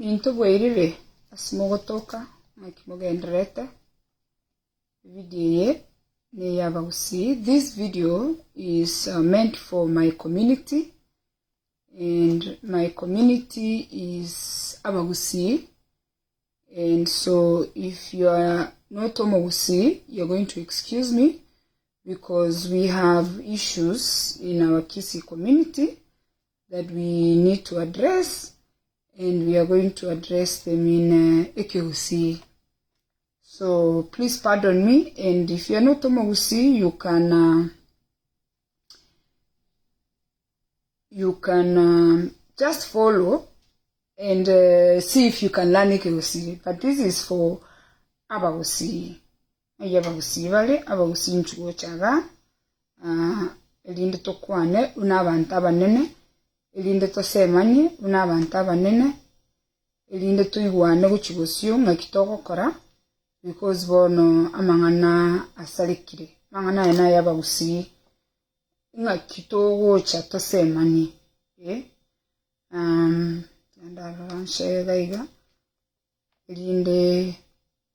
Minto bwairire ase mogotoka naki mogendererete, evideo eye neya abagusii, this video is meant for my community and my community is abagusii and so if you are not omogusii you are going to excuse me because we have issues in our Kisii community that we need to address and we are going to address them in uh, Ekegusii. So please pardon me and if you are not Omogusii you can uh, you can um, just follow and uh, see if you can learn Ekegusii. But this is for Abagusii. Ng'ai abagusii bare? Abagusii inchuo gocha iga, erinde tokwane buna abanto abanene, erinde tosemanie buna abanto abanene, erinde toigwane gochia bosio ng'aki togokora, because bono amang'ana asarekire. Amang'ana aya naya abagusii, ng'aki togocha tosemanie eh. Ndarora nse iga iga. erinde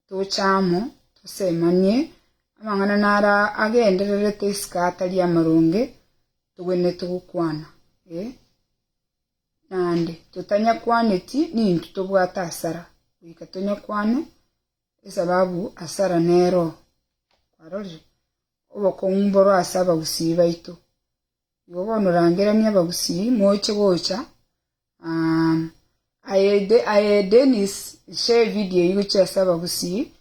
toche amo tosemanie amang'ana naro agendererete isiko atari amaronge togwenerete gokwana eh. Naende totanyakwaneti nintwe tobwate asara, goika tonyakwane esababu asara nero oo, kwarorire? Obokong'u mboro ase abagusii baito. Igo bono rangerania abagusii moche gocha Aye aye Dennis share evideo eyio gochia ase abagusii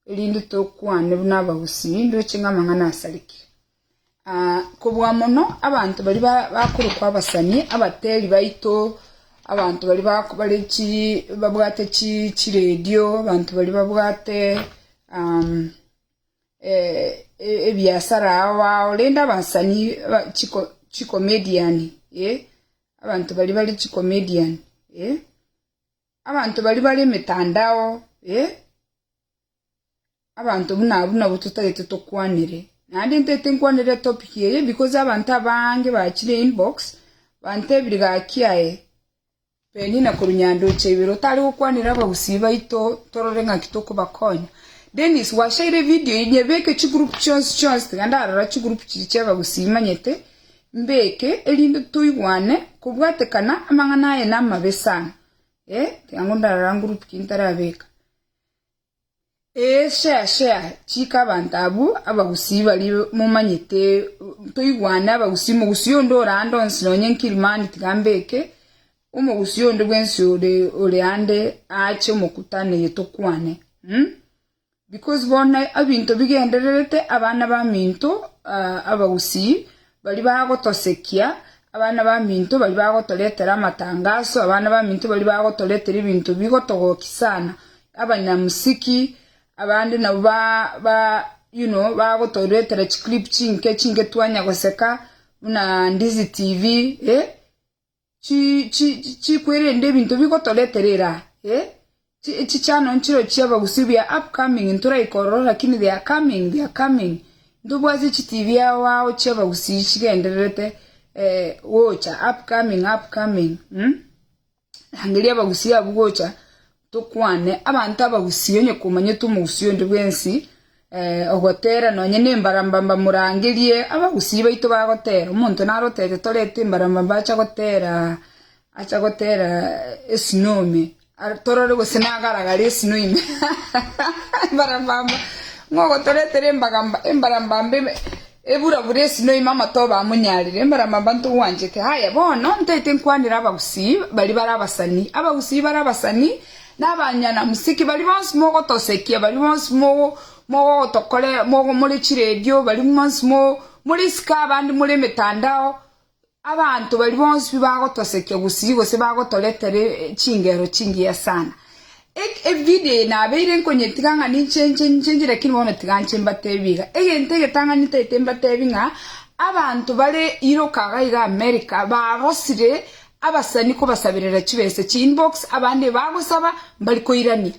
erinde tokwane buna abagusii ndoche ng'a amang'ana asarekire. Kobua mono abanto baria ba bakorokwa abasani abateri baito abanto baria bako bare chi babwate chi chiredio abanto baria babwate ebiasara ao ao rende abasani chiko chicomedian eh. Abanto baria bare chicomedian eh, abanto baria bare emetandao eh, abanto buna abwo nabwo totagete tokwanere. Naende ntagete nkwanere etopic eye because abanto abange bachire inbox bantebire gaki aye Penina korwa Nyandoche ibere otare gokwanera abagusii baito torore ng'aki tokobakonya. Dennis gwashaire evideo eye nyebeke chigroup chionsi chionsi tiga ndarora chigroup chiria chia abagusii manyete Mbeke, erinde toigwane kobwatekana amang'ana aye namabe sana. Eh, tiga ndarora ngroup ki ntarabeka. Ee, share share, chika abanto abwo abagusii baria momanyete toigwane abagusii, mogusii onde ore ande onsi nonye nkilimani tiga mbeke, omogusii onde bwensi ore ore ande ache omokutano eye tokwane mh. Because bono ebinto bigendererete abana baminto abagusii baria bagotosekia, abana baminto baria bagotoretera amatangaso, abana baminto baria bagotoretera ebinto bigotogokia sana, abanyamusiki abande nabwo ba ba you know bagotoretera chiclip chinke chinke twanya goseka buna Ndizi TV eh. Chi chi chikwerende ebinto bigotoretera era eh chi chichannel nchiro chi'abagusii we are upcoming ntoraika ororo lakini they are coming they are coming ntobwate chitibi ao ao chi'abagusii chigendererete eh gocha upcoming upcoming mh rangeria abagusii abwo gocha Tokwane abanto abagusii onye komanyete omogusii onde bwensi ogotera nonye nembarambamba morangerie abagusii baito bagotera omonto narotete torete embarambamba acha gotera acha gotera esnow ime torore gose nagaragare esnow ime embarambamba ng'a ogotoretera embagamba embarambamba ime Eburabura esino ime amatobe amonyarire, embarambamba ntogwanchete. Haya bono ntaete nkwanere abagusii baria bare abasani, abagusii bare abasani, na abanyanamosiki baria bonsi mogotosekia, baria bonsi mogotokore more chiredio, baria bonsi more isiko abande more emetandao, Abanto baria bonsi pi bagotosekia gusii gose bagotoretera chingero chingiya sana. Evideo eye nabeire nkonyetiga ng'a ninche nche nche nche lakini bono tiga nche mbatebi iga. Egento egetang'ani ntaete mbatebi ng'a abanto bare Europe iga iga America barosire abasani kobasaberera chibesa chi inbox abande bagosaba mbari koirania.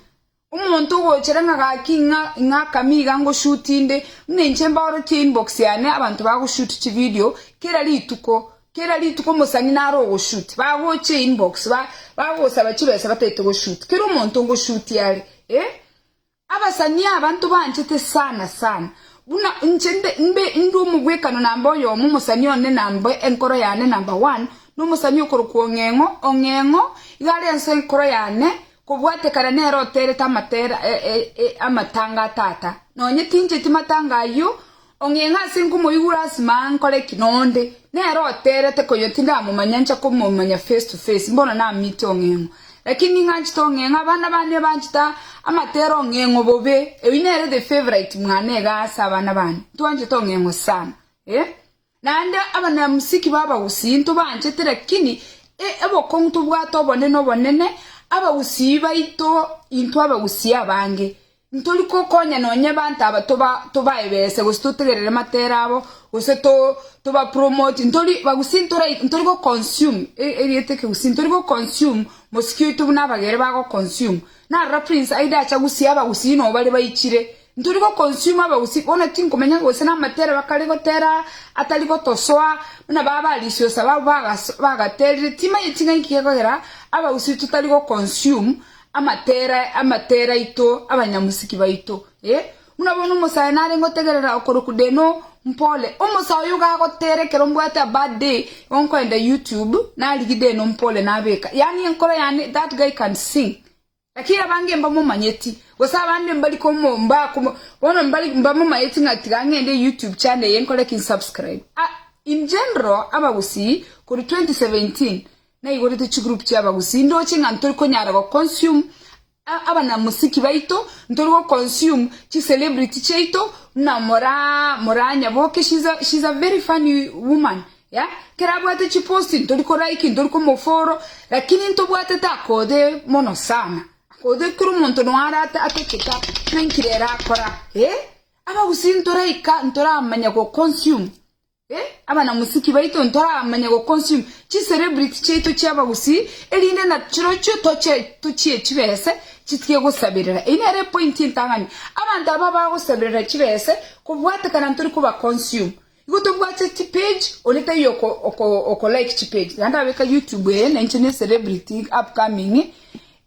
Omonto ogochera ng'a gaki ng'a ng'akame iga ngoshoot inde, buna inche mbaorokie inbox yane abanto bagoshoot chivideo kera rituko. Kera rituko omosani nare ogoshoot, bagocha inbox ba bagosaba chibesa batagete goshoot. Kera omonto ngoshoot are eh. Abasani aba ntobanchete sana sana. Buna inche nde mbe inde omogwekano namba oyomo omosani one namba enkoro yane number one, nomosani okorokwa Ong'eng'o, Ong'eng'o iga are ense enkoro yane kobwatekana nere oterete amatera amatanga a tata. Nonye tincheti matanga ayio, Ong'eng'o ase nkomoigure asima nkore ki? Nonde nere oterete koyo tindamomanya ncha komomanya face to face mbono namite Ong'eng'o. Lakini ning'anchete Ong'eng'o abana bane banchete amatera Ong'eng'o bobe eyio nere the favourite mwane iga ase abana bane ntwanchete Ong'eng'o sana eh. Naende abanyamusiki b'abagusii ntobanchete lakini ebokong'u tobwate obonene obonene abagusii baito intwe abagusii abange Ntori gokonya nonya abanto aba toba tobaebese gose totegerere matera abo gose to toba promote ntori bagusii ntorai ntori go consume erieta ekegusii ntori go consume mosiki oito buna abagere bago consume. Narora Prince Aida acha gusii abagusii noo bare baichire ntori go consume abagusii bono tinkomanya gose na amatera bakare gotera atari gotosoa buna baba Alicia Osababu bagaso bagaterire timanyeti ng'a inki gekogera abagusii totari go consume Amatera amatera aito, abanyamusiki baito, eh, buna bono omosae nare ngotegerera okorokwa Deno Mpole. Omosae oyo gagotera ekero mbwate a bad day, igo nkoenda YouTube, narigia Deno Mpole nabeka. Yaani enkoro yane, that guy can sing. Lakini abange mbamomanyeti, gose abande mbari komo mbakomo bono mbari mbamomanyeti ng'a tiga ng'ende YouTube channel eye nkore ki nsubscribe. Ah, in general, abagusii, korwa 2017, Naigorete chigroup chi'abagusii ndoche ng'a ntori konyara go consume abanamosiki baito, ntori go consume chi celebrity chiaito buna Moraa Moraa Nyaboke she's a she's a very funny woman yeah, ekero abwate chipost ntori ko like ntori komofollow lakini ntobwatete akothe mono sana, akothe kera omonto noyo are atachete ng'a inki rero akora eh, abagusii ntoraika ntoramanya go consume. Eh, abanamosiki baito ntoramanya go consume chi celebrity chiaito chi'abagusii erinde na chirochio toche tochie chibese chitige gosaberera. Eyio nere epoint entang'ani. Abanto aba bagosaberera chibese kobwatekana ntori koba consume. Igo tobwate chipage onde taiyo oko oko oko like chipage. Naende abeka YouTube eye nainche ne celebrity upcoming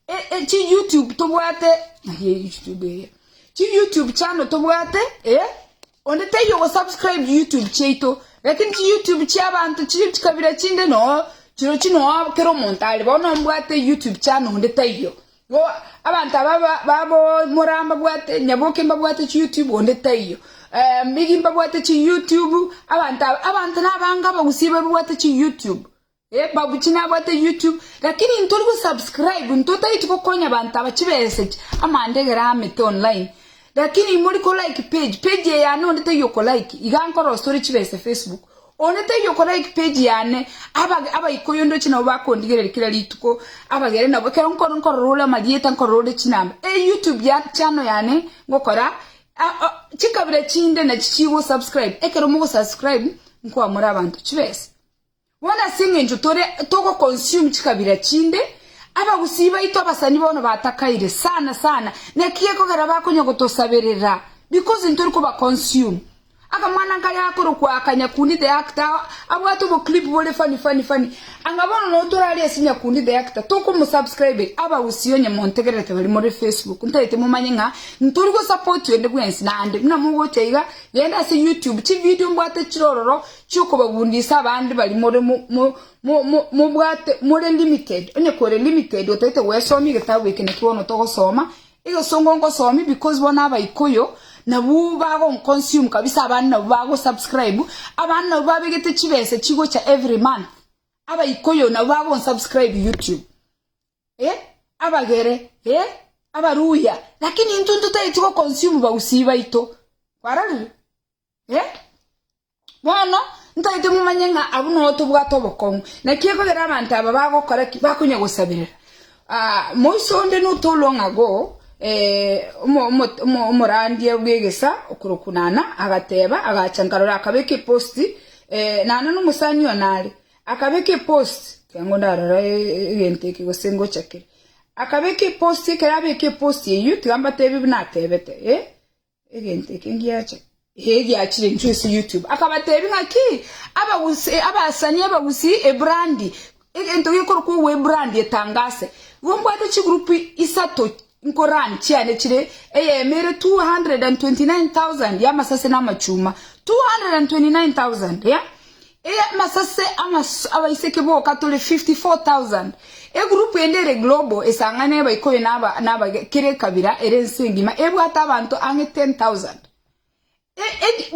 e e chi YouTube tobwate aye YouTube eye chi YouTube channel tobwate eh. Onde taiyo ogosubscribe YouTube chiaito, lakini chi YouTube chiabanto chire chikabira chinde noo chirochio noo kera omonto are. Bono mbwate YouTube channel onde taiyo. Igo abanto aba ba babo moraa mbabwate Nyaboke mbabwate chi YouTube onde taiyo. Migi mbabwate chi YouTube, abanto aba abanto nabange abagusii babwate chi YouTube. Eh babuchi nabwate YouTube lakini ntori go subscribe ntotaeti gokonya abanto aba chibesa echi amandegere amete online lakini mori ko like page page eye yane onde taiyo oko like iga nkorosia ore chibesa Facebook onde taiyo oko like page yane aba abaikoyo ndoche nabo bakondigereria kera rituko abagere nabo ekero nkoro nkorora ore amarieta nkorora ore chinamba e YouTube ya channel yane ngokora chikabira chinde nachi chigo subscribe ekero mogo subscribe nkoa more abanto chibesa. Bono ase engencho tore togo consume chikabira chinde, abagusii baito abasani bono batakaire sana sana, naki gekogera bakonya gotosaberera because ntori koba consume. Akamwana nkare gakorokwa aka Nyakundi the actor abwate obo clip bore funny funny funny, anga bono noo torare ase Nyakundi the actor tokomo subscribe abagusii onye montegererete baria more Facebook ntagete momanye ng'a ntori go support onde bwensi naende buna mogocha iga genda ase YouTube chivideo mbwate chire ororo chi'okobabundisa abande baria more mobwate more limited, onye kore limited otagete gwesomia egetabu eke naki bono togosoma, egesongo ngosomia because bono abaikoyo nabwo bago consume kabisa abande nabwo bago subscribe, abande nabwo babegete chibesa chigocha every month, abaikoyo nabwo bago subscribe YouTube eh, abagere eh, abaruya, lakini intwe ntotageti go consume bagusii baito, kwarorire eh. Bono ntagete momanye ng'a abwo noo tobwate obokong'u. Naki ekogera abanto aba bagokora ki? Bakonya gosaberera. Ah, moiso onde not too long ago, eh, omo- omo- omo- omorandia bw'egesa okorokwa Nana agateba, agacha nkarora akabeka epost, eh, Nana nomosani one are, akabeka epost, tiga ndarora egento eke gose ngocha kere. Akabeka epost, ekero abeka epost eyio, tiga mbatebie buna atebete, eh, egento eke ngiacha. Ee, giachire inchwe ase YouTube. Akabatebia ng'aki abagusii abasani abagusii ebrandi egento gekorokwa ogwebrandi etangase. Igo mbwate chigroup isato nkoran chiane chire eyemo ere 229,000 y'amasase na amachuma 229,000 yeah? Ey'amasase amas abaiseke boka tore 54,000. Egroup ende ere global esang'ane abaikoyo na aba na aba kera ekabira ere ense engima ebwate abanto ang'e 10,000.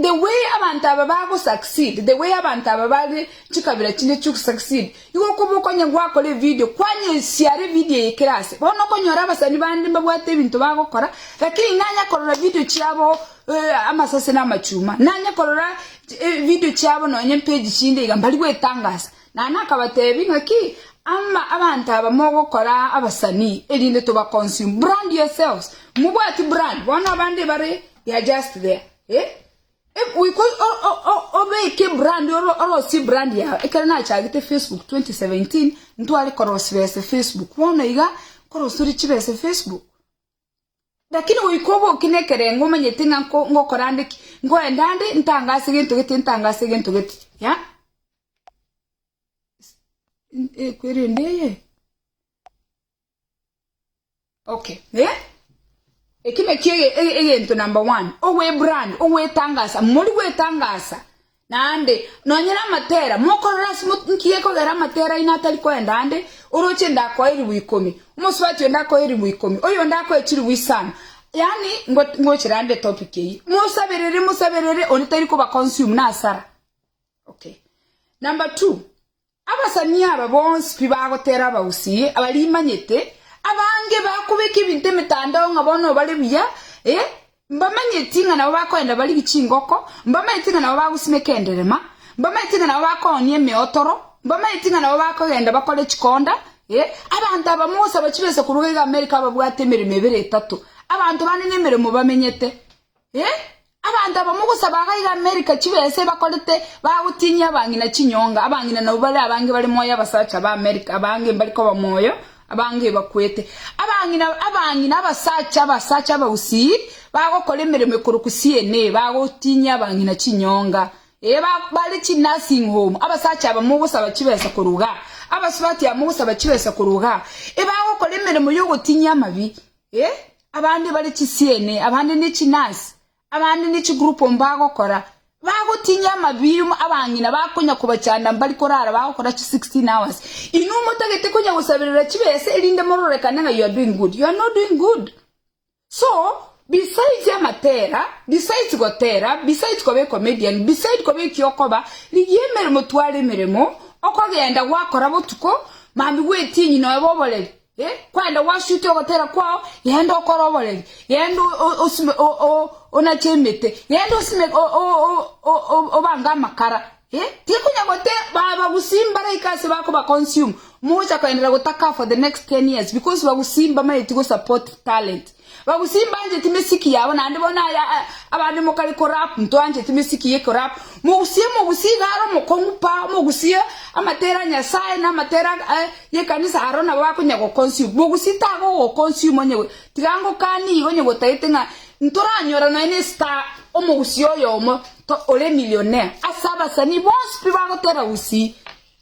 The way abanto aba bago succeed, the way abanto aba bare chikabira chinde chigo succeed, igo okoba okonya gwakora evideo, kwanyesiara evideo eye kera ase. Bono okonyora abasani bande mbabwate ebinto bagokora, lakini nanya korora video chiabo amasase na amachuma, nanya korora video chiabo nonye page chinde iga mbari gwetangasa. Naende akabatebia, Ng'aki ama abanto aba mogokora abasani, erinde toba consume? Brand yourselves. Mobwati brand. Bono abande bare they are just there. Eh? Goika obeke brand orosie brand yao. Ekero nachagete Facebook 2017, ntware korosia besa Facebook. Bono iga nkorosore chibesa Facebook. Lakini goika oboke nekerengo omanyete ng'a ngokora ande ki, nkoenda ande ntangase gento gete ntangase gento gete. Yeah? Ekwerende eye. Okay, eh? Eki nakio egento number one, ogwebrand, ogwetangasa, mori gwetangasa. Naende nonye namatera, mokorora ase nki gekogera amatera aino atari koenda ande, oroche ndakoe eribu ikomi, omosubati onde akoe eribu ikomi, oyonde akoe chiribu isano. Yaani ngochera ande etopic eyio. Mosaberere mosaberere onde tari koba consume nasara. Okay. Number two, Abasani aba bonsi pi bagotera abagusii abarimanyete, abange bakobeka ebinto emetandao ng'a bono bare buya, eh, mbamanyeti ng'a nabo bakoenda barigie chingoko, mbamanyeti ng'a nabo bagosimeka enderema, mbamanyeti ng'a nabo bakoonia emeotoro, mbamanyeti ng'a nabo bakogenda bakore chikonda, eh. Abanto aba mogosaba chibesa korwa iga America ababwate emeremo ebere etato, abanto bande nemeremo bamenyete. Eh, abanto aba mogosaba iga iga America chibesa ebakorete bagotinyia abang'ina chinyonga, abang'ina nabwo bare abange bare moyo abasacha ba America abange mbari koba moyo abange bakwete. Abang'ina abang'ina abasacha abasacha abagusii bagokora emeremo ekorokwa CNA bagotinyia abang'ina chinyonga. Eh, ba bare chi nursing home abasacha aba mogosaba chibesa korwa igaa, abasubati aba mogosaba chibesa korwa igaa, ebagokora emeremo yogotinyia amabi. Eh, abande bare chisiene, abande ne chinurse, abande ne chigroup mbagokora, bagotinyia amabiu abang'ina bakonya kobachanda mbari korara bagokora chi 16 hours. Inwe motagete konya gosaberera chibesa erinde mororekane ng'a you are doing good. You are not doing good. So, besides amatera, besides gotera, besides koba ecomedian, beside koba eki okoba, rigia emeremo tware emeremo, okogenda gwakora botuko, mambia gwetinyi nonya boboreri. Kwagenda gwashutia ogotera kwao, genda okore oboreri, genda osime onache emete, genda osime obange amakara. Tikonya gote bagusii mbaraike ase bakoba consume, mogocha koenderera gotaka for the next ten years because bagusii mbamaeti go support talent. Bagusii mbancheti mesiki yabo naende bono aya abande mokare ko rap ntwancheti mesiki ye ko rap. Mogusie mogusii iga are omokong'u pa, omogusie amatera a Nyasaye na amatera y'ekanisa aro nabo bakonya go consume. Mogusii tago go consume onye tiga ngokanie igo onye gotagete ng'a ntoranyora nonya ne star omogusie oyomo to ore millionaire ase abasanii bonsi pi bagotera gusii.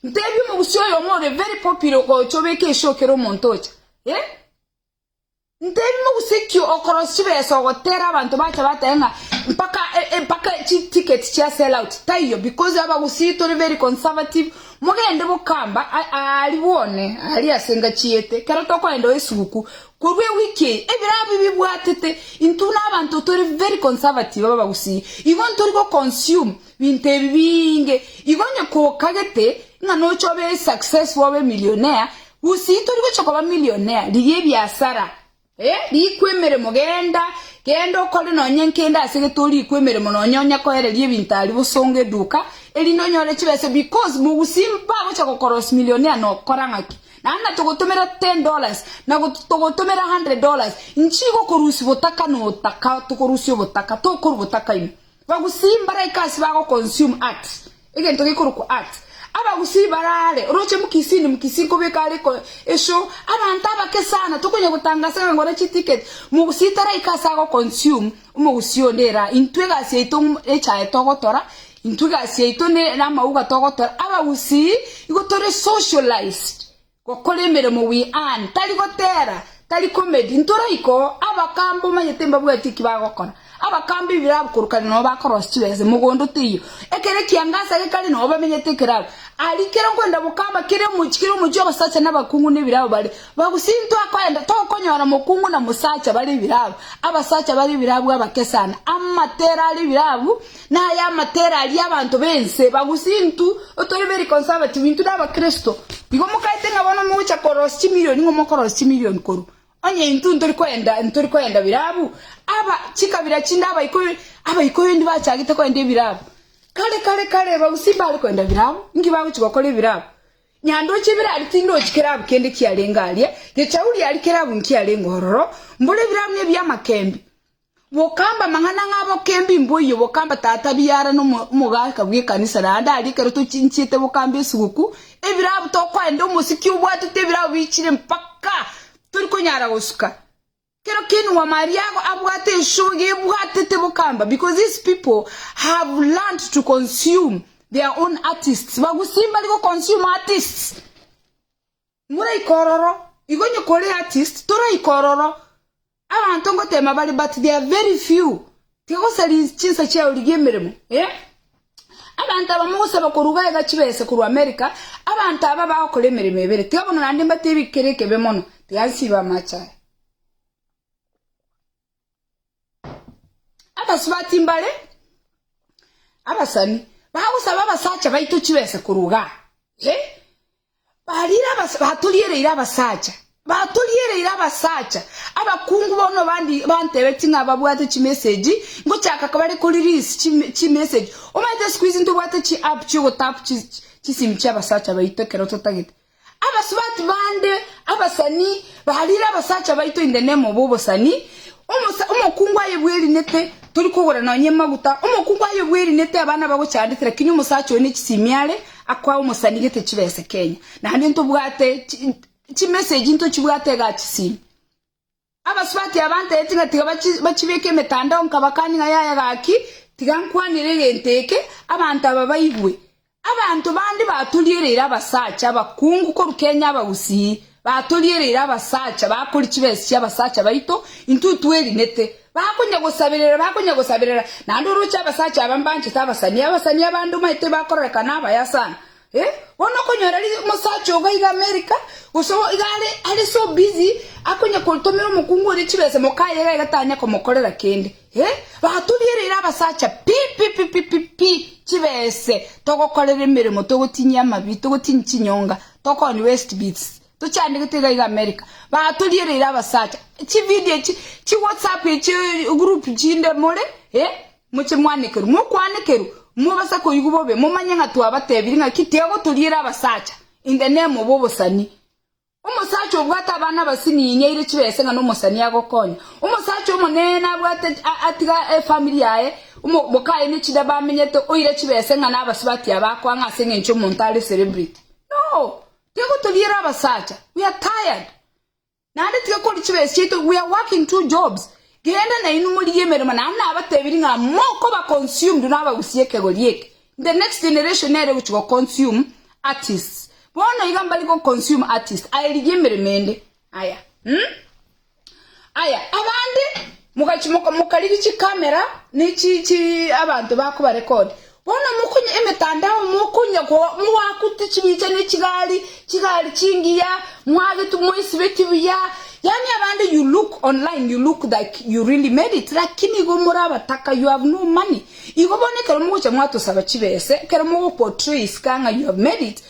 Ntebie omogusie oyomo ore very popular ogocha obeke eshow kera omonto ocha eh. Ntebi moguse ki okorosia chibesa ogotera abanto bacha bateba ng'a mpaka mpaka chi ticket chia sell out taiyo because abagusii tore very conservative mogende bokamba aari bwone aari ase ngachiete ekero tokoenda esuguku korwa ewiki eye ebirabu bibwatete intwe buna abanto tore very conservative abagusii igo ntori go consume binto ebi biinge igo onye kokagete ng'a noche obe successful obe millionaire Gusii tori gochia koba millionaire, rigia ebiasara, eh, rikwa emeremo, genda, genda okore nonye nkende ase gete orikwe emeremo nonye onya koereria ebinto aria bosongo eduka, erinde onyore chibesa because mogusii mbagocha gokorosia millionaire nokora ng'aki? Naende na togotomera ten dollars, na togotomera hundred dollars, inchi igokorusia botaka notaka tokorusia obotaka, tokorwa botaka ime. Bagusii mbaraike ase bago consume art, egento gekorokwa art. Abagusii barare, oroche mokisii mokisii nkobeka are ko eshow, abanto abake sana tokonya gotangasa ng'a ngora chiticket, mogusii taraika ase ago consume omogusii onde era. Intwe egasi yaito echae togotora, intwe egasi yaito ne amauga togotora, abagusii igo tore socialized. Gokora emeremo we earn, tari gotera, tari comedy, ntoraika oo, abakamba omanyete mbabwati eki bagokora, abakamba ebirabu korwa kare nabo bakorosia chibesa, mogondo teiyo, ekero ekiangasa gekare nabo bamenyete ekerabu, aria kero nkoenda bokamba kera omochie kera omochie abasacha na abakungu na ebirabu bare, bagusii ntwakoenda tokonyora mokungu na mosacha bare ebirabu, abasacha bare ebirabu abake sana, amatera are ebirabu Naye amatera aria abanto b'ense bagusii intwe otore very conservative, intwe nabakristo. Igo mokaete ng'a bono mogocha korosia chimilioni ng'o mokorosia chimilioni korwa? Onye intwe ntori koenda ntori koenda birabu, aba chikabira chinde abaikoyo abaikoyo indi bachagete koenda ebirabu. Kare kare kare bagusii mbare koenda birabu, inki bagochi gokora ebirabu? Nyandoche ebirari tindochi kerabu kende kiarenge aria, gechauri aria kerabu nkiarenge ororo, mbore ebirabu nebi'amakembi. Bokamba amang'ana ng'a abokembi mboiyo, bokamba tata biara na omogaka bw'ekanisa, naende aria ekero tochinchiete bokamba esuguku, ebirabu tokoenda omosiki obwatete ebirabu bichire mpaka tori konyara gosuka. Kero kenua Maria abwate eshogi ebwatete bokamba because these people have learned to consume their own artists. Bagusii mbari go consume artists. Moraika ororo, igo onye kore artist toraika ororo. Abanto ngotema bare but they are very few. Tiga gosaria chinsa chiao rigia emeremo eh. Abanto aba mogosaba korwa iga iga chibesa korwa America, abanto aba bagokora emeremo ebere. Tiga bono naende mbatebi kere ekebe mono, tiga nsibe amache aya. Abasubati mbare abasani bagosaba abasacha baito chibesa korwa igaa eh. Barire abas batoriereire abasacha, batoriereire abasacha, abakungu bono bandi bantebetie ng'a babwate chimessage, ngochaka bare ko release chime chimessage. Omanyete siku hizi ntobwate chi app chiogotap chi chisimu chia abasacha baito ekero totagete. Abasubati bande abasani barire abasacha baito in the name of obosani, omosa omokungu aye bwerinete tori kogora nonye maguta, omokungu aye bwerinete abana bagochandete lakini omosacha oyo ne chisimi are, Akoa omosani gete chibesa Kenya naende ntobwate chimessage ntochibwate igaa chisimi. Abasubati aba ntebeti ng'a tiga bachibeke emetandao nkabakani ng'a yaya gaki tiga nkwanere egento eke abanto aba baigwe. Abanto bande batoriereire abasacha abakungu korwa Kenya abagusii batoriereire abasacha bakori chibesa chia abasacha baito intwe twerinete Bakonya gosaberera, bakonya gosaberera, naende oroche abasacha aba mbanchete abasani, abasani abande omanyete bakororekana abaya sana. Eh, bono okonyora ri omosacha ogo iga America, gose iga are are so busy, akonya kotomera omokungu oria chibesa mokaye iga iga tanya komokorera kende. Eh, batoriereire abasacha pi pi pi pi pi pi chibese, togokorera emeremo, togotinyia amabi, togotinyia chinyonga, tokoni waste bits. Tochandegete iga iga America batoriereire abasacha chividio echi chi whatsapp echi group chinde more eh moche mwanekerwe mokwanekerwe mobasa koigwa bobe momanye ng'a twabatebirie ng'aki tiga gotoriera abasacha in the name of obosani. Omosacha obwate abana abasinini aire chibesa ng'a nomosani agokonya. Omosacha omonene abwate atiga efamiri yaye omo mokaye ne chida bamenyete oire chibesa ng'a nabasubati aba akoa ng'a ase eng'encho omonto are celebrity. No! Tiga gotoriera abasacha, we are tired. Naende tiga koria chibesa chiaito, we are working two jobs. Genda nainwe morigie emeremo naende nabatebirie ng'a mokoba consumed nabagusie ekegori eke. The next generation nere egochi go consume artists. Bono iga mbari go consume artists, aye rigia emeremo ende. Aya. Hmm? Aya, abande mogachi moka mokarigia chikamera ne chi chi abanto bakobarekodi. Bono mokonya emetandao mokonya ko moakute chibicha ne chigari, chigari chingiya, mwagetu mwaisibeti buya, yaani abande you look online you look like you really made it lakini igo more abataka you have no money. Igo bono ekero mogocha mwatosaba chibese, ekero mogo portray isiko ng'a you have made it,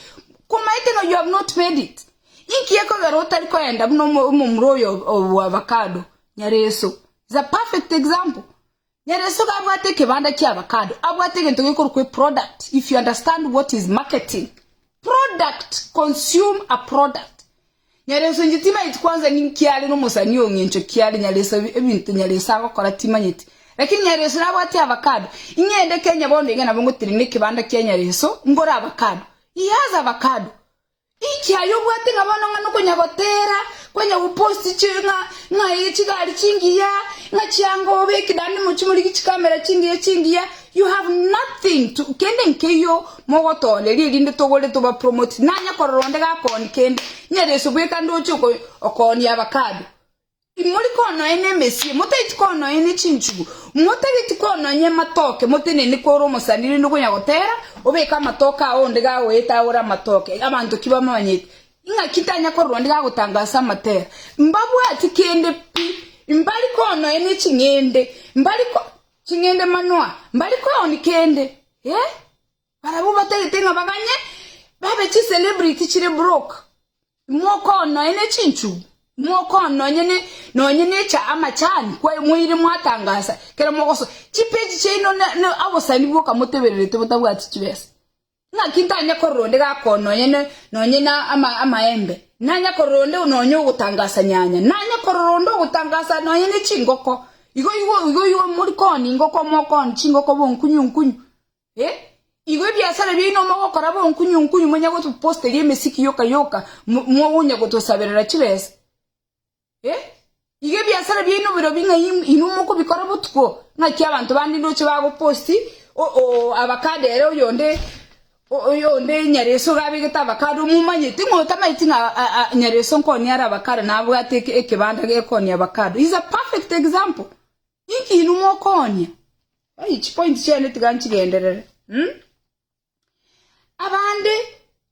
komaete ng'a you have not made it. Inki ekogera otari koenda buna omomura oyo bw'avacado? Nyareso is a perfect example. Nyareso iga abwate ekebanda kia avacado, abwate egento gekorokwa eproduct, if you understand what is marketing. Product, consume a product. Nyareso inche timanyeti kwanza ninki are nomosani oo ng'encho ki are Nyareso ebinto Nyareso agokora timanyeti. Lakini Nyareso nabwate avacado. Ing'ende Kenya bono iga nabo ngotenena ekebanda kia Nyareso ngore avacado. He has avocado. Inki aye obwate ng'a bono ng'a nokonya gotera, kwanya gopost chi ng'a ng'a ee chigari chingiya, ng'a chianga obeke naende mochie morigie chikamera chingiya chingiya, you have nothing to kende nkeiyo mogotoneria erinde togore toba promote. Nanya korora onde gakoonia kende, nyareso bweka ndoche oko okoonia avocado. Timori kononya emesie, motageti kononya chinchugu, motageti kononya amatoke, motenene kore omosani rende okonya gotera, obeke amatoke ao onde gagoeta agore amatoke, abanto ki bamanyete? Ing'aki ntanya korora onde gagotangasa amatera? Mbabwati kende pi, mbari kononya ne ching'ende, mbari ko ching'ende manwa, mbari kooni kende, eh? Barabwo batagete ng'a baganye babe chicelebrity chire broke. Mokonoe ne chinchugu, mokononye ne nonye ne echa amachani kwa mwaire mwatangasa kero mogoso chipeji chiaino ne ne obosani bwoka motebererete botabwati chibesa. Ng'aki ntanya korora onde gakononye ne nonye na ama amaembe, nanya korora onde nonye ogotangasa nyanya, nanya korora onde ogotangasa nonye ne chingoko. Igo igo igo igo mori koonia ingoko mokoonia chingoko bonkunyu nkunyu. Eh, igo ebiasara biaino mogokora bonkunyu-nkunyu monya gotoposteria emesiki yoka yoka, mogonya gotosaberera chibesa. Eh, igo ebiasara biaino birobio ng'a inwe mokobikora botuko, ng'aki abanto bande ndoche bagoposti avocado ere oyonde oyonde nyareso iga abegete avocado momanyeti ng'a otamanyeti ng'a nyareso nkonia are avocado nabwate ekebanda gekoonia avocado. Is a perfect example. Inki inwe mokoonia? Ai, chipointi chiane tiga nchigenderere. Mm? Abande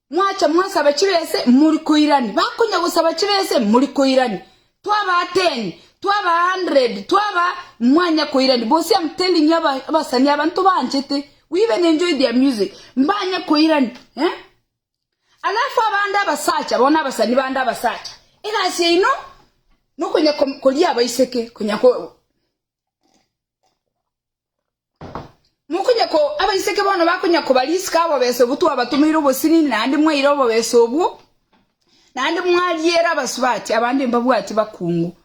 mwacha mwasaba chibese muri koirani, bakonya gosaba chibese muri koirani. Twaba 10, twaba 100, twaba mwanya koirani. Bosi I'm telling you aba abasani aba ntobanchete. We even enjoy their music. Mbanya koirani. Eh? Alafu abande abasacha, bono abasani bande abasacha, egasi yaino nokonya koria abaiseke, konya ko mokonya ko abaiseke bono bakonya kobarisika obobesa obwo twabatomeire obosinini naende mwaira obobesa obwo, naende mwariera abasubati abande mbabwati bakungu.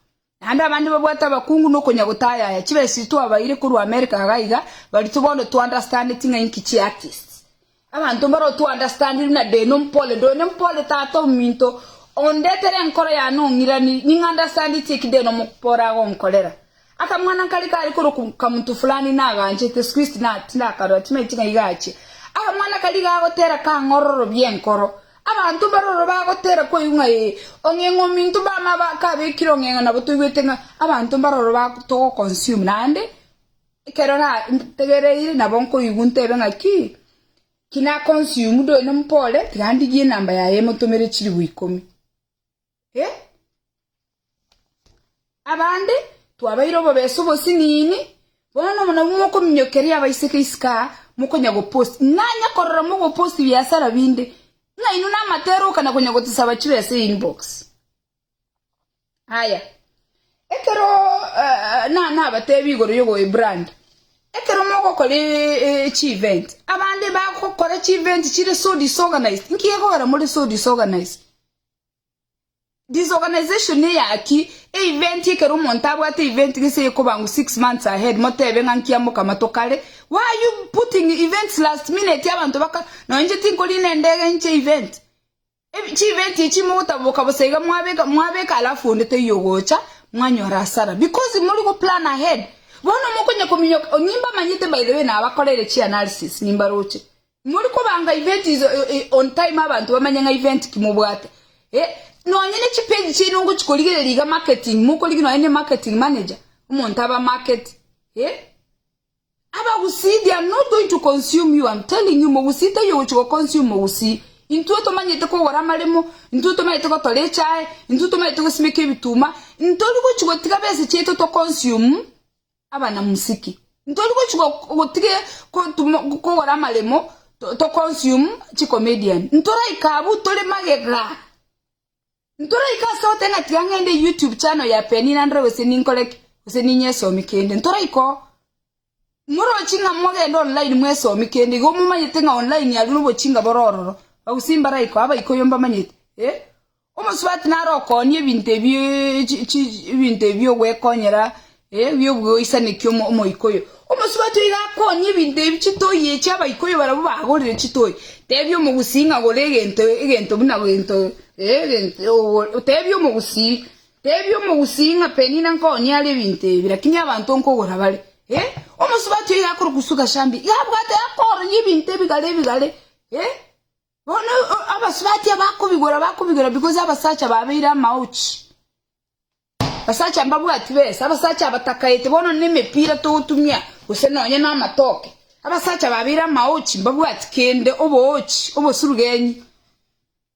Naende abande babwate abakungu nokonya gotayaya chibesa echi twabaire korwa America iga iga, baria bono to understandeti ng'a inki chi artists. Abanto mbaro to understandiri na Deno mpole, Deno mpole tata ominto ondetere enkoro yane ong'irani ning'a understandeti eki Deno mopore agonkorera. Akamwana nkare kare korokwa kamonto fulani naganchete siku hizi tindakarora timanyeti ng'a iga achia. Akamwana karia gagotera kang'ororobia enkoro. Abanto mbaroro bagotera koigwa ng'a ee, ong'eng'o ominto mbama kabekire ong'eng'o nabo toigwete ng'a abanto mbaroro togo consume naende ekero ntegereire nabo nkoigwa ntebe ng'a ki, ki na consume doino mpore tiga ndigie enamba yaye emotomere chilifu ikomi eh. Abande twabaire obobesa obosinini, bono nabwo mokominyokeria abaiseke isiko aa, mokonya gopost. Nanya korora mogopost biasara binde, ng'a inwe namatera oka na konya gotosaba chibesa einbox. Aya, ekero na nabatebi igoro yogoebrand, ekero mogokora chievent, abande bagokora chievent chire so disorganized, nki gekogera more so disorganized? Disorganization neyaki? Event ekero omonto abwate event gese ekobangwa 6 months ahead motebe ng'a nki amokama tokare why are you putting events last minute abanto baka nonye inche tinkorina endege inche event chi event echi mogotaboka bosa iga mwabeka mwabeka alafu onde taiyo ogocha mwanyora hasara because mori go plan ahead bono mokonya kominyoka nimbamanyete by the way nabakoreire chi analysis nimbaroche Mori kobanga event is on time abanto bamanye ng'a event ki mobwate. Eh, nonye ne chipage chiaino ngochi korigereria iga marketing, mokorigi nonye ne marketing manager, omonto aba market. Eh? Abagusii they are not going to consume you, I'm telling you, mogusii taiyo ogochi go consume mogusii. Intwe tomanyete kogora amaremo, intwe tomanyete gotora echae, intwe tomanyete gosimeka ebituma, ntori gochi gotiga besa chiaito to consume abanamusiki. Ntori gochi gotiga kogora amaremo to consume chicomedian. Ntoraika abwo tore magega. Ntoraika ase ogoteba ng'a tiga ng'ende YouTube channel ya Penina ndore gose ninkore ki, gose ninyesomi kende. Ntoraika oo. Morochi ng'a mogende online mwesomi kende, igo momanyete ng'a online aria nobochinga bore ororo. Bagusii mbaraika oo, abaikoyo mbamanyete eh. Omosubati nare okoonia ebinto ebi ebinto ebi ogwekonyera. Eh, bi'ogoisanekia omo omoikoyo. Omosubati oyo iga akonya ebinto ebi chitoyi echi abaikoyo barabwo bagorire chitoyi. Tebia omogusii ng'a gora egento egento buna gento eh egento ogo tebia omogusii tebia omogusii ng'a Penina nkooni are ebinto ebi lakini abanto nkogora bare. Eh, omosubati oyo iga akorokwa Sugar Shambi iga abwate akororia ebinto ebigare ebigare eh. Bono abasubati abakobigora bakobigora because abasacha babeire amaochi. Abasacha mbabwati besa, abasacha abatakaete bono nemepira togotumia gose nonye namatoke. Abasacha babeire amaochi mbabwati kende, oboochi, obosurugenyi.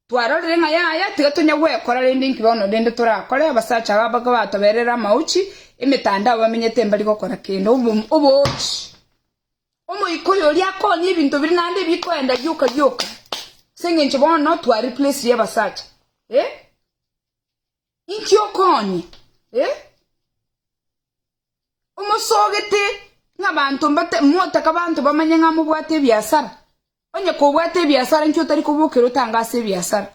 Twarorire ng'a yaya tiga tonya gwekora rende inki bono rende torakore, abasacha aba batoberere amaochi, emetandao bamenyete mbari gokora kende, oboochi. Omoika oyo oria akonya ebinto biria naende bikoenda rioka rioka ase engencho bono twa replace abasacha eh? Inki okonya eh? Omosogete ng'a banto mbate motaka banto bamanye ng'a mobwate ebiasara onye kobwate ebiasara inki otari kobokera otange ase ebiasara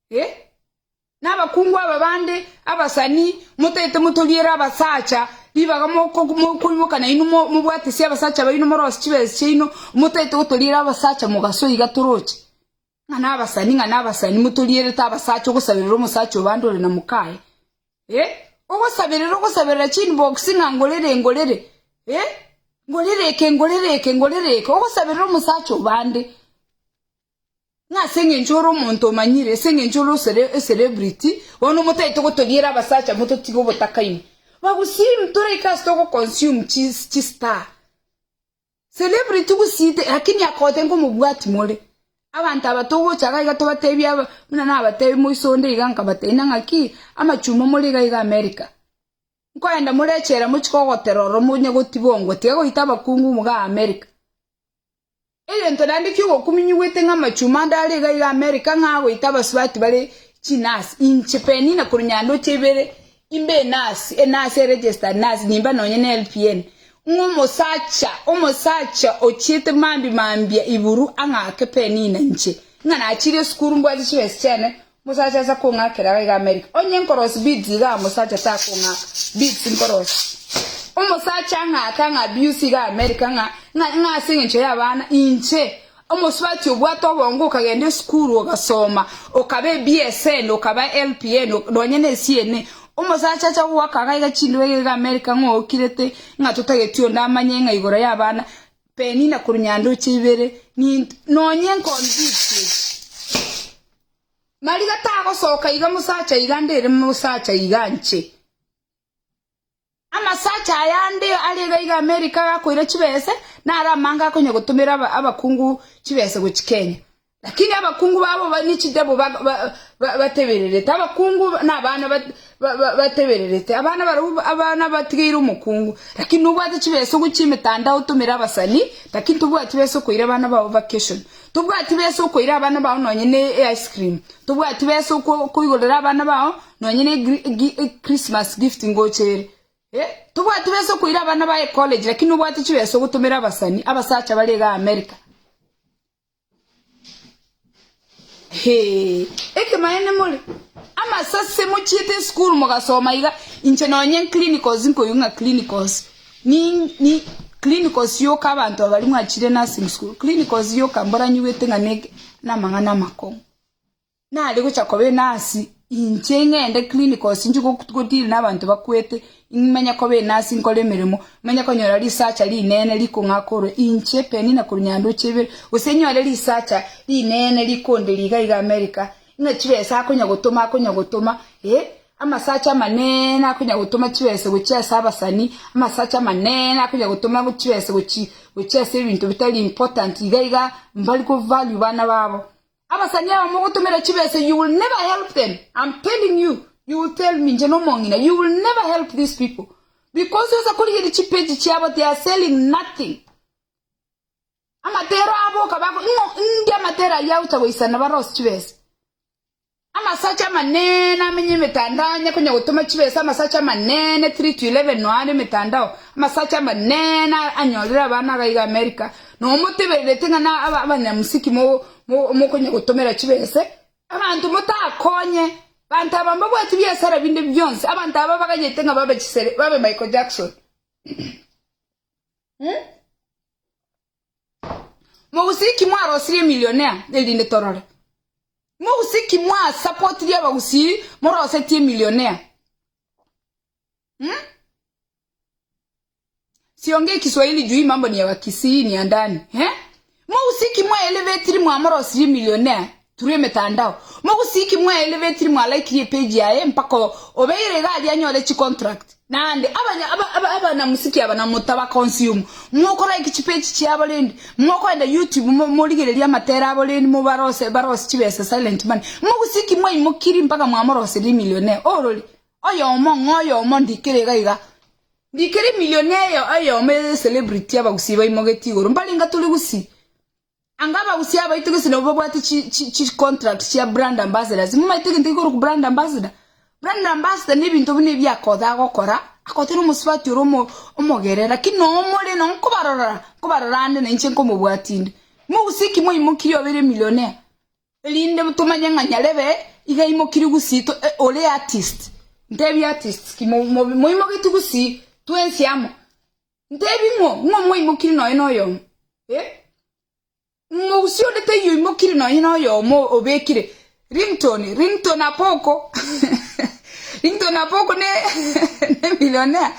eh? Na abakungu aba bande abasani, motaete motoriere abasacha ribaga mokoimoka nainwe mobwatesie abasacha baino morosie chibesa chiaino, motaete gotoriera abasacha mogaso iga toroche ng'a nabasani ng'a nabasani motorierete abasacha ogosaberera omosacha obande ore na mokaye eh, ogosaberera ogosaberera chinbox ng'a ngorere ngorere eh, ngorere eke ngorere eke ngorere eke ogosaberera omosacha obande. Ng'a ase engencho ore omonto omanyire, ase engencho ore osere ecelebrity, bono motaete gotoriera abasacha mototige obotaka inwe. Bagusii ntoraike ase togo consume chi chistar. Celebrity gusii te lakini akote nkomobwati more. Abanto aba togocha iga iga tobatebie aba buna nabatebie moiso onde iga nkabatebia na ng'aki amachuma more iga iga America. Nkoenda more echela mochie kogotera ororo monye gotibongwa tiga goita abakungu iga America. Egento naende ki'ogokuminyigwete ng'a amachuma ande are iga iga Amerika ng'a agoita abasubati bare chinurse. Inche Penina korwa nyandoche ibere imbe enurse, enurse e registered nurse nimba nonye ne LPN. Ng'a omosacha, omosacha ochiete mambia mambia iburu ang'ake Penina inche. Ng'a nachire esukuru mbwate chibesa chiane, omosacha ase kong'akera iga iga Amerika. Onye nkorosia beads igaa omosacha takong'aka, beads nkorosia. Omosacha ang'ake ang'a abuse iga Amerika ng'a ng'a ng'a ase eng'encho y'abana, inche omosubati obwate obongo okagenda esukuru ogasoma, okaba eBSN, okaba LPN, nonye na eCNA, omosacha acha gogoaka iga iga chindwege iga iga Amerika ng'a okirete ng'a totageti onde amanye ng'a igoro y'abana, Penina korwa nyandoche ibere, nint nonye nkonbeads echi. Mariga tagosoka iga mosacha iga ndere mosacha iga nche. Amasacha aya ande are iga iga America gakoira chibese naro amange akonya gotomera abakungu chibese gochia Kenya. Lakini abakungu babo ba ne chidebo ba ba ba batebererete abakungu na abana ba ba ba batebererete abana barabwo abana batigeire omokungu. Lakini nobwate chibesa ogochia emetandao otomere abasani lakini tobwati besa okoira abana bao vacation. Tobwati besa okoira abana bao nonye ne e ice cream. Tobwati besa oko okoigorera abana bao nonye ne gri gi Christmas gift ngocha ere. Eh, tobwati besa okoira abana bao ecollege lakini nobwate chibesa ogotomera abasani abasacha bare igaa America. Hee, ekemaene more amasase mochiete esukuru mogasoma iga, inche nonye clinicals nkoigwa ng'a clinicals ni ni clinicals yoka abanto aba baria mwachire nursing school, clinicals yoka mboranyigwete ng'a neke namang'ana amakong'u. Nare gocha koba enasi, inche ng'ende clinicals inche go deal na abanto bakwete, imenye koba enasi nkore emeremo, menye konyora risacha rinene rikong'aka oro inche Penina korwa nyandoche ibere, gose nyore risacha rinene rikonderia iga iga America, ng'a chibesa akonya gotoma akonya gotoma eh, amasacha amanene akonya gotoma chibesa gochia ase abasani, amasacha amanene akonya gotoma chibesa gochi gochia ase ebinto bitari important iga iga mbari ko value bana babo. Abasani aba mogotomera chibesa you will never help them I'm telling you you will tell me inche nomong'ina you will never help these people because osa korigeria chipage chiabo they are selling nothing amatero abo oka bako ng'o ndi amatero ayio agocha goisana barose chibesa amasacha amanene amenye emetandao anya konya gotoma chibesa amasacha amanene 3 to 11 noare emetandao amasacha amanene anyorire abana iga iga America Nomotebererete ng'a na abanyamusiki mokonya gotomera chibese, abanto motakonye. Banto aba mbabwati biasara binde bionsi, abanto aba baganyete ng'a babe chisere, babe Michael Jackson. Hmm? Mogusii ki mwarosirie emillionaire erinde torore? Mogusii ki mwasapotirie abagusii morosetie emillionaire? Hmm? Siongei Kiswahili juu hii mambo ni ya Wakisii ni ya ndani. Eh? Mogusii ki mwaelevetiri mwamorosirie millionaire through emetandao. Mogusii ki mwaelevetiri mwalaikirie epage yaye mpaka obeire iga aria anyore chicontract. Naende abanya aba aba abanamusiki aba na motaba consume mokolike chipage chiabo rende mokoenda YouTube mo morigererie amatera abo rende mobarose barose chibesa silent money. Mogusii ki mwaimokiri mpaka mwamorosirie millionaire orori oyomo ng'a oyomo ndikere iga iga. Ndikere millionaire oyomo ere celebrity abagusii baimogetie igoro mbarenga tore gusii. Anga abagusii abaito gese nabo babwate chi chi chi contract chia brand ambassadors. Momanyete egento gekorokwa brand ambassador? Brand ambassador na ebinto buna ebi Akothee agokora, Akothee na omosubati ore omo omogere lakini noo more noo nkobarorora, nkobarora ande na inche nkomobwatia inde. Mogusii ki mwaimokirie obeire millionaire? Erinde tomanye ng'a nyarebe iga aimokirie gusii to ore artist. Ntebi artists ki mo mo moimogetie gusii twensi amo. Ntebi ng'o, ng'o mwaimokirie nonya na oyomo? Eh? Mogusii onde taiyo oimokirie nonya na oyomo obekire Ringtone, Ringtone Apoko Ringtone Apoko ne ne millionaire.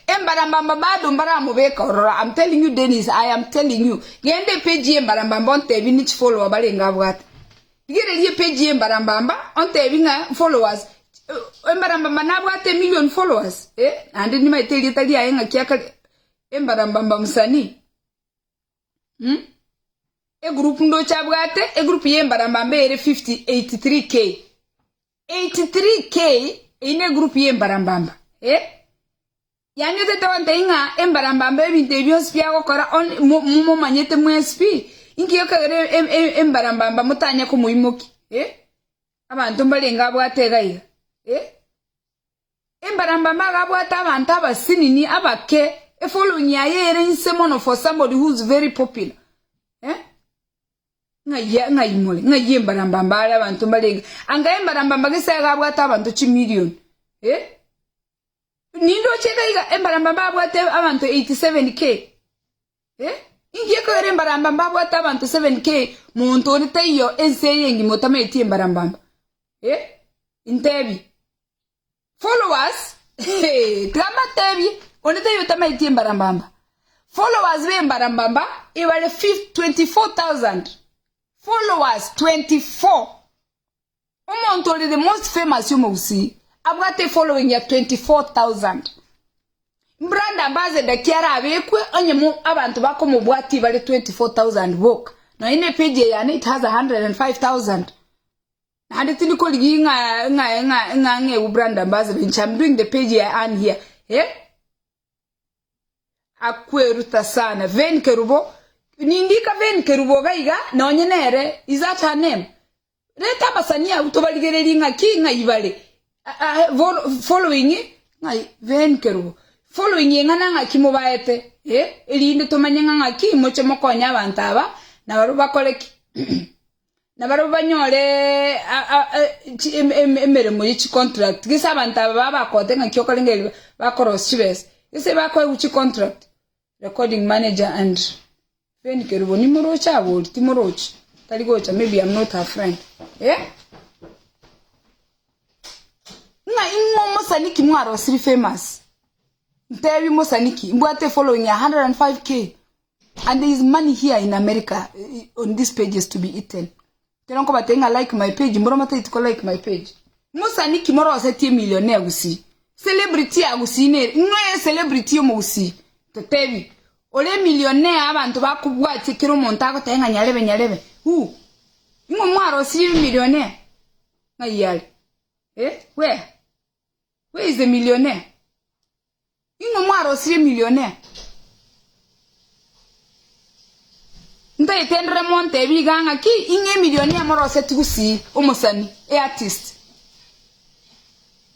Embarambamba bado mbaramobeka ororo, I'm telling you Dennis, I am telling you. Genda epage ye embarambamba ontebi ni chifollower barenge abwate. Rigereria epage ye embarambamba ontebi ng'a followers Embarambamba nabwate emillion followers eh, naende nimaete erieta riaye ng'aki akare Embarambamba msanii hmm? Egroup ndoche abwate, egroup ye embarambamba ere 50 83k 83k eyio ne egroup ye embarambamba eh. Yaani otete gontebia ng'a embarambamba ebinto ebi bionsi biagokora on- mo- momanyete mwensi pi, inki gekogera e- e- embarambamba motanya komoimokia eh? Abanto mbarenge abwate iga iga eh? Embarambamba iga abwate abanto abasinini abake, efollowing yaye ere inse mono for somebody who's very popular eh? Ng'ai ng'ai more? Ng'ai embarambamba are abanto mbarenge? Anga embarambamba gese iga abwate abanto chimilion eh? Nindoche iga iga embarambamba abwate abanto 87k eh? Inki ekogera embarambamba abwate abanto 7k monto onde taiyo ense eye engima otamaeti embarambamba eh? Intebie followers tiga mbatebie onde taiyo otamaeti embarambamba followers ba embarambamba ebare 24000 followers 24 Omonto ore the most famous omogusii abwate efollowing ya 24,000. Brand ambassador ki arabekwe onye mo abanto bakomobwatia bare 24,000 boka. Nonya ne page eye yane it has 105,000. Naende tindi korigia ng'a ng'a ng'a ng'a ng'egwe brand ambassador inche I'm doing the page ya Ann here. Eh? Akweruta sana. Ven Kerubo, nindika Ven Kerubo iga iga, nonye nere, is that her name? Reta abasani abwo tobarigererie ng'aki ng'ai bare. Following ng'ai Ven Kerubo. Following eng'ana ng'aki mobaete, eh, erinde tomanye ng'a ng'aki moche mokonye abanto aba, nabarabwo bakore ki? Nabarabwo banyore emeremo ye chicontract, gese abanto aba babakote ng'aki okorengereria bakorosia chibesa, gese bakoegwa chicontract, recording manager and Fenny Kerubo nimoroche abwo oria timorochi, tari gocha maybe am not her friend eh. Ng'a ing'we omosani ki mwarosiri famous? Ntebi mosani ki? Mbwate efollowing ya 105k. And there is money here in America on these pages to be eaten. Kero nkobatebia ng'a like my page, mboro motaeti ko like my page. Mosani ki morosetie millionaire gusii? Celebrity ya gusii nere ng'o celebrity y'omogusii? Totebi. Ore millionaire abanto bakobwatia kera omonto agoteba ng'a nyarebe nyarebe. Who? Ing'o mwarosirie millionaire? Ng'ai are? Eh? Where? Where is the millionaire? Ing'o mwarosirie millionaire? Ntaete ndore montebi iga ng'aki ing'e emillionaire moroseti gusii omosani e artist.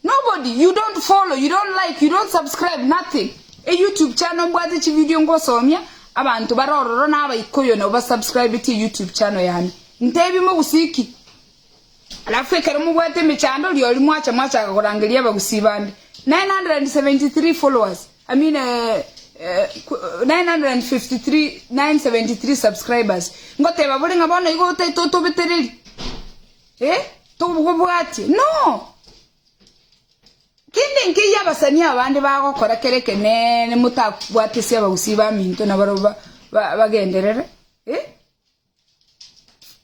Nobody, you don't follow, you don't like, you don't subscribe, nothing. E YouTube channel mbwate chivideo ngosomia abanto bare ororo na abaikoyo nabo basubscribetie YouTube channel yane. Ntebi mogusii ki? Alafu ekero mobwate emechando rirorio mwacha mwachaka korangeria abagusii bande. 973 followers, I mean 953, 973 subscribers. Ngoteba bore ng'a bono igo otaete otobetereri? Eh? Togobwatie? No! Kende nkeiyo abasani abande bagokora kere ekeneene motabwate ase abagusii baminto nabarobwo bagenderere? Eh?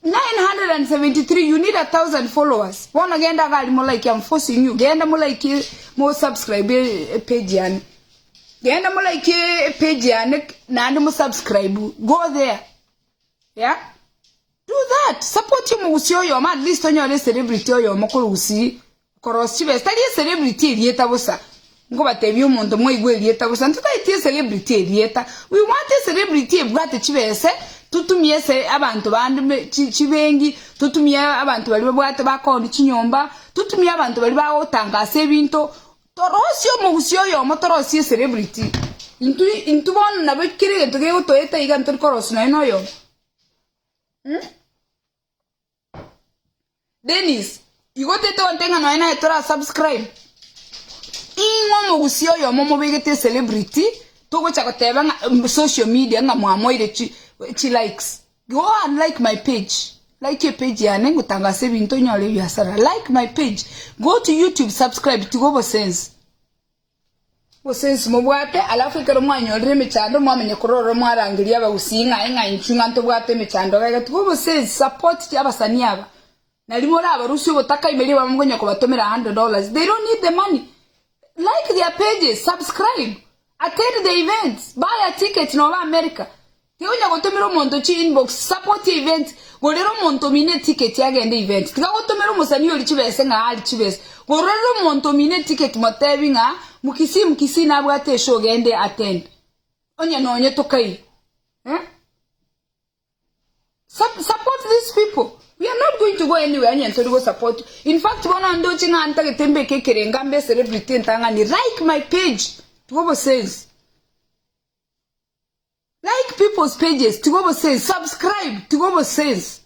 973 you need a thousand followers bono genda iga aria mo like I'm forcing you genda mo like mo subscribe e page yane genda mo like e page yane naende mo subscribe go there yeah do that support omogusii oyomo at least onyore celebrity oyomo korwa gusii Korosia chibesa tari ecelebrity erieta bosa nkobatebia omonto mwaigwa erieta bosa ntotageti ecelebrity erieta we want ecelebrity ebwate chibese totumie ase abanto bande me chi chibenki totumie abanto baria babwate bakooni chinyomba totumie abanto baria bagotangasa ebinto torosie omogusia oyomo torosie ecelebrity intwe intwe bono nabo kera egento kegotoeta iga ntori korosia nonye na oyomo. Dennis, igo tete onte ng'a nonya naye tora subscribe. Ing'o omogusii oyomo mobegete ecelebrity togocha goteba ng'a social media ng'a mwamoire chi chi likes. Go and like my page. Like epage yane ngotangasa ebinto onyore ebiasara. Like my page. Go to YouTube subscribe tiga obosensi. Gose mobwate, alafu ekero mwanyorire emechando mwamanya korora mwarangeria abagusii ng'a ing'a inchuo ng'a ntobwate emechando iga iga. Tiga obosensi, support abasani aba. Nari morabarusie obotaka ime ribaga mokonya kobatomera $100. They don't need the money. Like their pages, subscribe, attend the events, buy a ticket noba America. Tiga onya gotomera omonto chi inbox, support event, gorera omonto omino eticket agende event. Tiga gotomera omosani oria chibese ng'a arie chibese. Gorera omonto omino eticket motebi ng'a mkisii mkisii nabwate eshow gende attend. Onye nonye tokaire. Eh? Support these people. We are not going to go anywhere onye ntori go support. In fact bono ndoche ng'a ntagete mbeke ekerenga mbe celebrity entang'ani. Like my page. Tiga obosensi. Like people's pages tiga obosensi subscribe tiga obosensi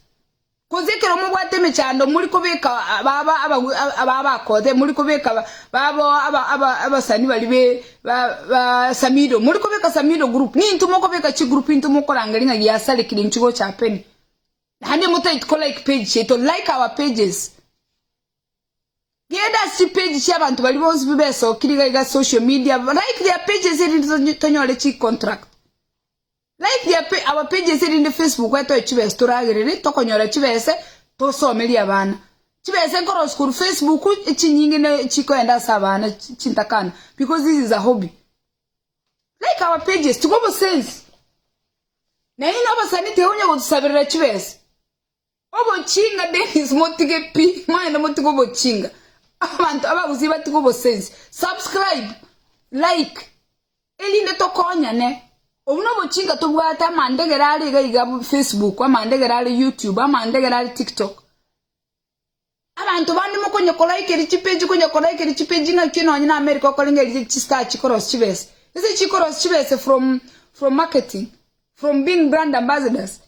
koze ekero mobwate emechando mori kobeka baba abakothe mori kobeka babo abasani bari be ba samido mori kobeka samido group nintwe mokobeka chigroup intwe mokorangeria ng'a giasarekire inchuo gocha apeni naende motaeti ko like page chiaito like our pages. Genda ase chipeji chi'abanto baria bonsi pi besokire iga iga social media, like their pages erinde tonyore chicontract. Like their pa our pages erinde Facebook etoe chibesa toragerere tokonyora chibese tosomerie abana. Chibesa nkorosia korwa Facebook echinyinge ne chikoenda ase abana chintakana because this is a hobby. Like our pages tiga obosensi. Naende obosani tiga gotusaberera chibesa. Obochinga Dennis motige pi mwagenda motige obochinga abanto abagusii batige obosensi subscribe like erinde tokonyane obu nobochinga tobwate amandegere are iga iga Facebook amandegere are YouTube amandegere are TikTok abanto bande mokonya kolaikeri chipeji konya kolaikeri chipeji ng'aki nonye na America okorengereria chistar chikorosia chibesa ase chikorosia chibesa from from marketing from being brand ambassadors.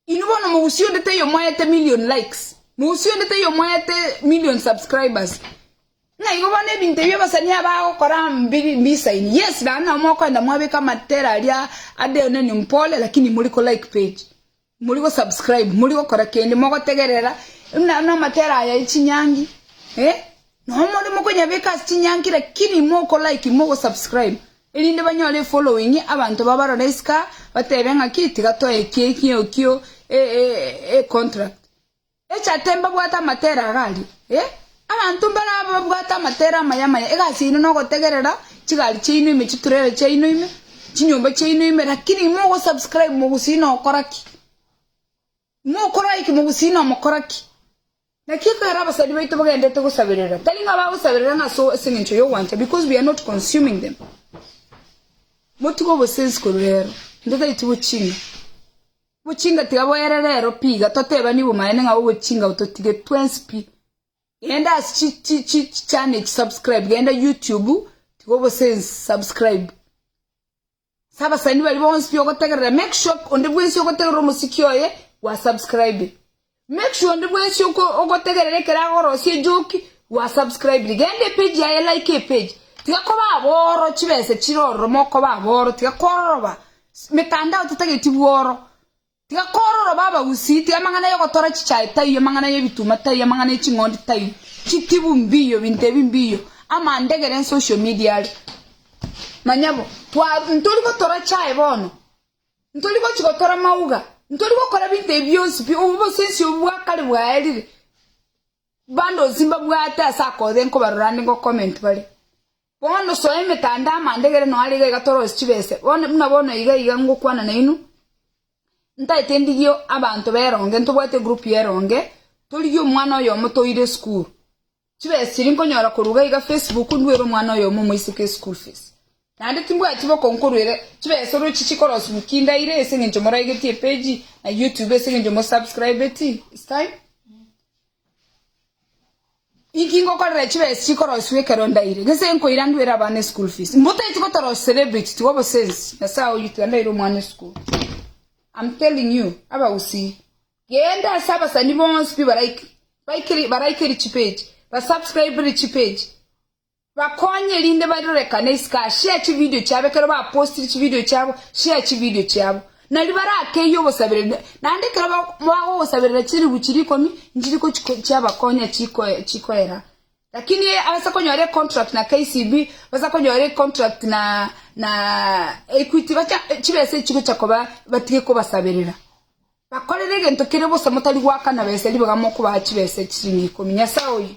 Inwe bono mogusie onde taiyo mwaete million likes, mogusie onde taiyo mwaete million subscribers. Ng'a igo bono ebinto ebio abasani aba bagokora mbiri mbisaini. Yes, naende nabo mokoenda mwabeka amatera aria ade one ni mpole lakini mori ko like page, mori go subscribe, mori gokora kende, mogotegerera buna buna amatera aya ye chinyangi eh, nabo more mokonyabeka ase chinyangi lakini moko like mogo subscribe. Erinde banyore efollowing, abanto babarore isiko aa, batebe ng'aki tiga toe eki eki ekio econtract. Echate mbabwate amatera iga aria eh, abanto mbare aba babwate amatera amaya amaya, egasi yaino nogotegerera chigari chiaino ime chitrailer chiaino ime, chinyomba chiaino ime, lakini mogo subscribe mogusii nokora ki? Mokora eki mogusii nomokora ki? Naki ekero abasani baito bagenderete gosaberera, tari ng'a bagosaberera ng'a ase ase engencho y'ogwancha, because we are not consuming them. Motige obosensi korwa rero, ntotaeti bochinga. Bochinga tiga boere rero pi iga totebanie bomaene ng'a obochinga bototige twensi pi. Genda ase chi chi chi channel echi subscribe, genda YouTube, tiga obosensi, subscribe. Ase abasani baria bonsi pi ogotegerera make sure onde bwensi ogotegerera omosiki oye gwa subscribe. Make sure onde bwensi oko ogotegerera ekero agorosia ejoki gwa subscribire. Genda epage yaye like epage. Tiga koba aboro chibesa chire ororo mokoba aboro tiga kororoba mitandao tetageti bworo. Tiga kororoba abagusii tiga amang'ana yogotora chichae taiyo amang'ana yebituma taiyo amang'ana yeching'ondi taiyo chitibu mbiyo binto ebi mbiyo amandegere ensocial media are. Manya bo twa ntori gotora chae bono. Ntori gochia gotora mauga, ntori gokora binto ebi bionsi pi, obo obosensi obo bwa kare bwaerire. Bande onsi mbabwate ase akothe nkobarora ande ngo comment bare. Bono soa emetandao amandegere noyo are iga iga torosie chibese. Bono buna bono iga iga ngokwana nainwe, ntaete ndigie abanto beronge, ntobwate egroup yeronge, torigie omwana oyomo toire esukuru. Chibesa chiria nkonyora korwa iga iga Facebook ndwere omwana oyomo omoiseke eschool fees. Naende timbwati bokong'u korwera chibesa oroche chikorosiwa ki ndaire ase eng'encho moraigetie epage na YouTube ase eng'encho mo subscribeti it's time. Inki ngokorera chibesa chikorosiwa ekero ndaire gese nkoira ndwere abana eschool fees. Mbotaeti gotorosia celebrity tiga obosensi Nyasaye oyio tiga ndaire omwana esukuru. I'm telling you abagusii. Genda ase abasani bonsi pi baraike baraikeri chipeji, basubscribere chipeji, bakonye erinde barorekane isiko aa, share chividio chiabo ekero bapostire chividio chiabo, share chividio chiabo. Nari barakeyie obosabereri naende ekero bagogosaberera chilifu chiria ikomi, nchiri gochi chiabakonya chikoera. Lakini ase konyora econtract na KCB, base konyora econtract na na Equity, bacha chibesa echi chigocha koba batige kobasaberera. Bakorere egento kere bosa motari goakana besa ribaga mokobaa chibesa chisiringi ikomi. Nyasae oyio.